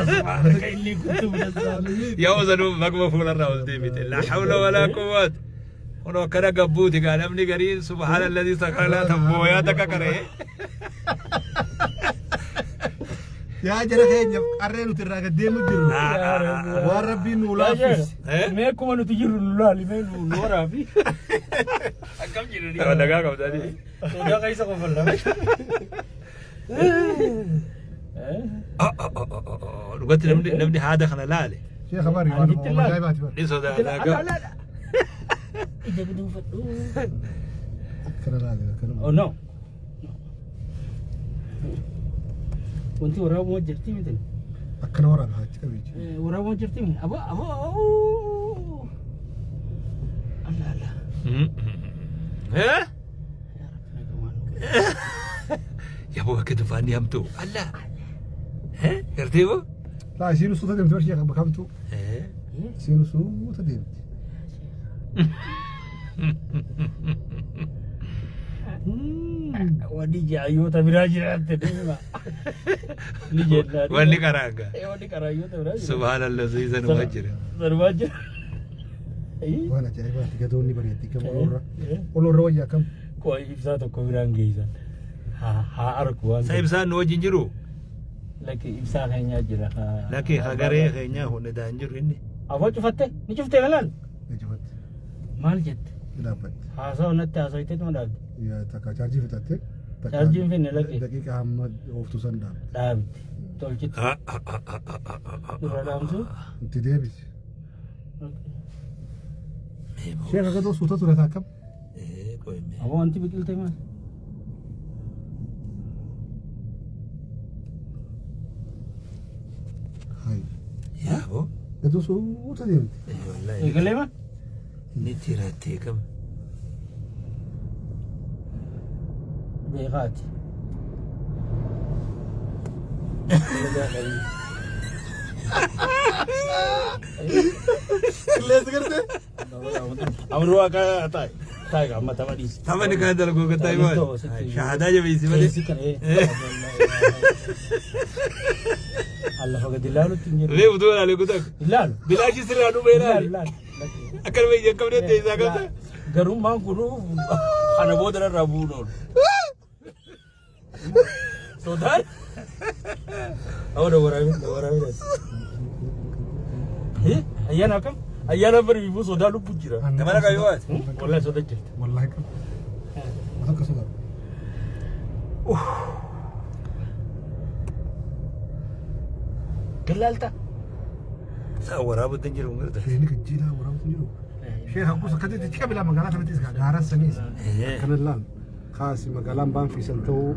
Subhaanaka inni kuntu minas zaalimiin. Yoo sanuu magma fuularraa ol deebite. La hawla walaa quwwata. Kun akkana gabbuuti gaa namni gariin subhaana alladhii sakara laa tabbooyaa takka qaree. Yaa jara keenya qarree nuti irraa gad deemu jirru. Waan rabbiin nuu laaffise. Eh? Mee akkuma nuti jirru nu laali mee nu nu waraafi. Akkam jirru ni. Nagaa qabdanii. Sodaa keessa qofalla. Dhugatti namni haada kana laale. Sheekh Abari waan Ani itti laal. ajaa'ibaati bara. Ni sodaata gab. Ija guduunfadhu. Akkana laale akkana. Oh no. Wanti waraabuma jirti miti. Akkana waraaba achi qabeechi. Waraabuma jirti miti. Abo abo. Allah Allah. Eh? Ya Rabbi nagamaan. Yaboo akka tufaanni hamtuu. Allah. Eh? Gartee boo? Laa isiin suuta deemti bar sheekh bakka hamtuu. Eh? Isiin suuta deemti. Wanni jaayyoota biraa jiraatte deema. Ni jennaan. Wanni qaraanga. Wanni qaraayyoota biraa jira. Subhaanallah sanuma jira. Sanumaa jira. Waan ajaa'ibaati gadoonni bareeddi gama olorra. Olorra wayya akkam. Qoy ibsaa tokko biraan geessan. Haa argu waan. Sa ibsaan nu wajjin jiru? Lakki ibsaa keenyaa jira. Lakki hagaree keenyaa hundaa hin jiru inni. Afoo cufatte ni cuftee laal. Ni cufatte. Maal jette? Ni dhaabbatte. Haasawa natti haasawiteetuma dhaabde. Yaa takka chaarjii fixatte. Takka Chaarjii hin finne lakki. Daqiiqa hamma ooftu san dhaabde. Dhaabde. Tolchitti. Dura dhaamsu. Itti deebisi. Sheekh gadoo suuta ture akkam. Aboo wanti biqilte maal? Hayi. Yaa boo. Gadoo suuta deemte. Eegalee maal? Ni tirattee kam. Beekaati. Qilleensi gartee. Amruu akka taa'e. Taa'e amma tapha dhiisi. Tapha ni kana dalaguu kan taa'e maal? Shahadaa jabeessi malee. Keessi kan ee. Allafa gadi ilaalutti hin jiru. Mee utuu ilaalee kutaa. Ilaalu. Bilaashi sirraa dhumee Ilaalu ilaali. ilaalu. Akkanuma ija hin qabnetti isaa qabda. Garummaan kunuu kana booda irraa bu'uun oolu. Sodaan. Awwa waraabin waraabin as. Ayyaana akkam? Ayyaana bari bifuu sodaa lubbu jira. Gamana qayyoo ati. Wallahi soda jirti. Wallahi qabu. Wata akka sodaa. Gallaalta. Sa'a waraabutti hin jiru garta. Sheekni kajjiilaa waraabutti hin jiru. Sheekh Abbuus akkasitti itti qabila magaalaa kanattis gaara saniis. Akkana laal. Kaasi magaalaan baanfiisan ta'uu.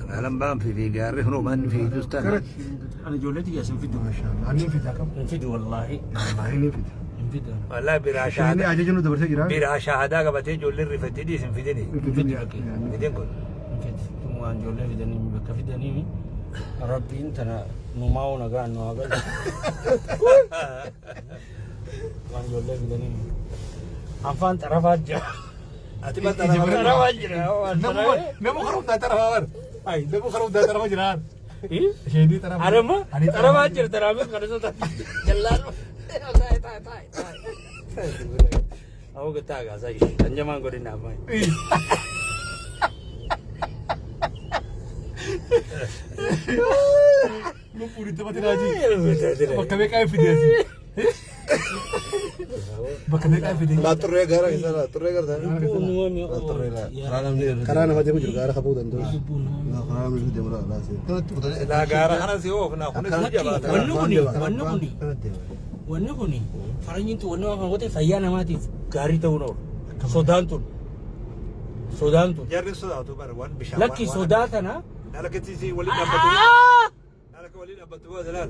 Magaalaan baanfii fi gaarri hunoo manni fiidus tana. Garatti. Ani ijoollee tiyya sin fidu. Maashaallah. Ani fida qabu. Hin fidu wallaahi. Wallaahi ni fida. Hin fidu. Wallahi biraa Sheekni shaahadaa. ajaja nu dabarsee jira. Biraa shaahadaa qabatee ijoolleen rifattee dhiis hin fidini. Hin fidin. Hin fidin kun. Hin fidu. Tumumaan ijoollee fidanii bakka fidanii rabbiin tana numaa'uu nagaan nu haa galchu. Waan ijoollee fidanii. Anfaan xarafaa jira. Ati ba xarafaa Xarafaa jira. Waan Namu xarafaa. namu karaa hundaa xarafaa bar. Ay namu karaa hundaa xarafa jira. Isheenii xarafa. Arama Ani xarafaa jira xarafaa kana sota. Jallaan. Taa'e taa'e taa'e taa'e. Awwa gataa gaasaa ishee. Anjamaan godina ammaa. Lubbuun itti taphatin hajii. Bakka meeqaa hin fide asii? Bakka meeqaa hin fide? Laa xurree gara isa laa xurree gara laa xurree laa karaa namni irra Karaa nama deemu jiru gaara qabuu danda'u. laa karaa namni irra deemu laa laa see. Kanatti kutanii Laa gaara kana si oofna kunis ni jabaata. Wanni kuni wanni kuni kanatti deema. wanni kuni faranjiin tun wanni waan goote fayyaa namaatiif gaarii ta'uu oolu. Sodaan tun. Sodaan tun. Jarri sodaatu bara waan bishaan. Lakki sodaa tana. Lalakkatti si waliin dhaabbatu. Lalakka waliin dhaabbatu waa laal.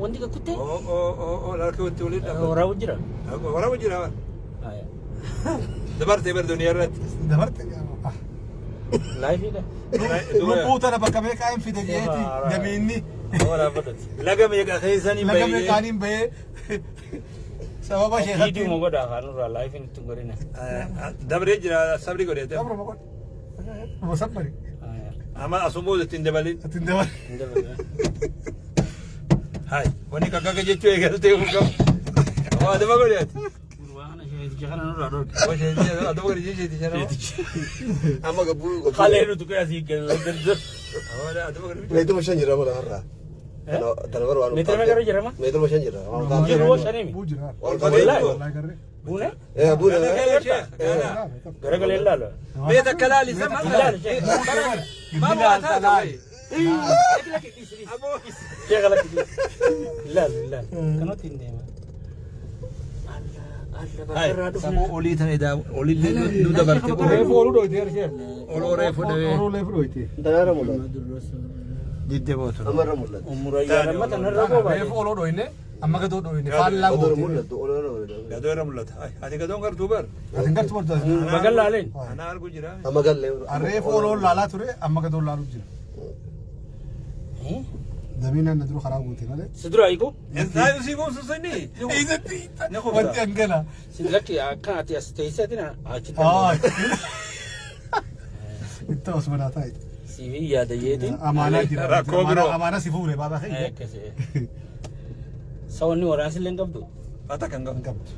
Wanti kakkutte Oo oo oo oo lalakka wanti waliin dhaabbatu. waraabu jira. Waraabu jira. Dabartee bar duniyaa irratti. Dabarte. Laayifiidha. Lubbuu tana bakka meeqaa hin fide jeeti jabeenni. Waraabadhati. Laga meeqa keessanii Laga bahee. meeqaan hin bahee. Sababa Viidiyoo sheekatti. godhaa kaanurraa laayifiin ittiin godhina. Dabree jira sabri godhee. Dabra boqon. Musabbari. Amma asuma ittiin dabalin. Ittiin dabale. Hin dabalu. Hai, wanni kakaka jechuu eegaltee hukam. Waa adaba godhe ati. Kana nurraa dhorke. Adaba godhe jecheeti shanama. Amma gabbuu gabbuu. Kalee nuti qoyaa sii kennu. Adaba godhe. Meetira 5 jira mala har'a. Tana bara waan. Meetira meeqa jira ma? Meetira 5 jira. Waan Jiru hoo shanimi. Buu jira. Waan Wallahi. Wallahi garree. Buune? Eh buuna. Garagalee ilaala. Mee takka laali sama. Ilaali sheekh. Maal waa taata wayi? Sheekh lakki dhiisi. Ilaali ilaali. Kanatti hin deema. Hai, sammuu olii tana edaa olillee nu dabarte. Reefu ooluu dhoyte sheekh. Oloo reefu dhawee. Ooluu reefu dhoyte. Tanarra mul'ata. Didde bootu. Ammarra mul'ata. Umurayyaa lamma tanarra koo Reefu ooluu dhoyne amma gadoo dhoyne faallaa Odoo goote. mul'atu odoo mul'atu. Gadoo irra mul'ata. Hai, ati gadoon gartuu bar. Ati hin gartuu bartu. Bagallaaleen. Ana argu jira. Amma gallee. Reefu ooluu laalaa ture amma gadoo laaluu jira. Damiin na dura karaa goote malee. Si dura hiiku? Intaayu si goomsu sani. Ni Wanti kubsa. angala. Si lakki akka ati as teessee achitti. Itti osoo manaa taa'e. Siif yaada yeetiin. Amaanaa jira. Rakkoo biroo. Amaanaa si fuure baabaa kee. Akkasii. Sawanni waraansi illee hin qabdu. Ata kan Hin qabu. qabdu.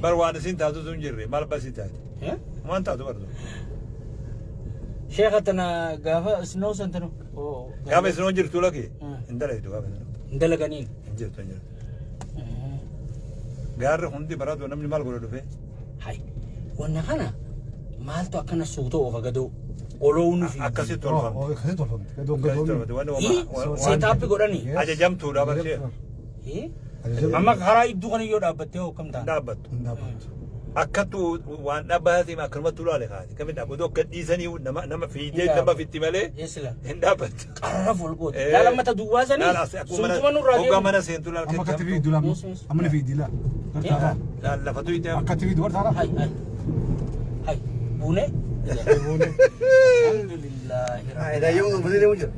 Bar waan isin taatu sun jirre maal basi taate. Waan taatu bartu. Sheekha tana gaafa isnoo san tanu. Gaafa isin hon jirtu laki. Hin dalaytu gaafa isin. Hin dalaganiin. Hin jirtu hin jirtu. Gaarri hundi baratu namni maal godha dhufe. Hai. Wanna kana maaltu akkana suutoo oofa gadoo oloo nu fi. Akkasitti tolfamte. Akkasitti tolfamte. Gadoon Akkasitti gadoon. tolfamte. Wanni Seetaappi godhanii. ajajamtuudha barshee. Amma karaa iddoo kana yoo dhaabbattee hoo kam taana? Dhaabbattu. Hin dhaabbattu. Akkattu waan dhaabbataa akkanumatti ulaale kaati. Kami dhaabbatu akka dhiisanii nama nama fiigee nama fitti malee Eessila. hin dhaabbattu. Qarara folgooti. Laala mata duwwaa sanii. Laala as akkuma Suutuma mana nurraa hoggaa deemu. mana seentu laala Amma akkatti fiigdu lama. Amma ni fiigdi laa. Gartaadha. Laala lafatu itti Akkatti fiigdu gartaadha. Hai hai. Hai. Buune. Alhamdulillahi. Daayyoo buusee deemu jira.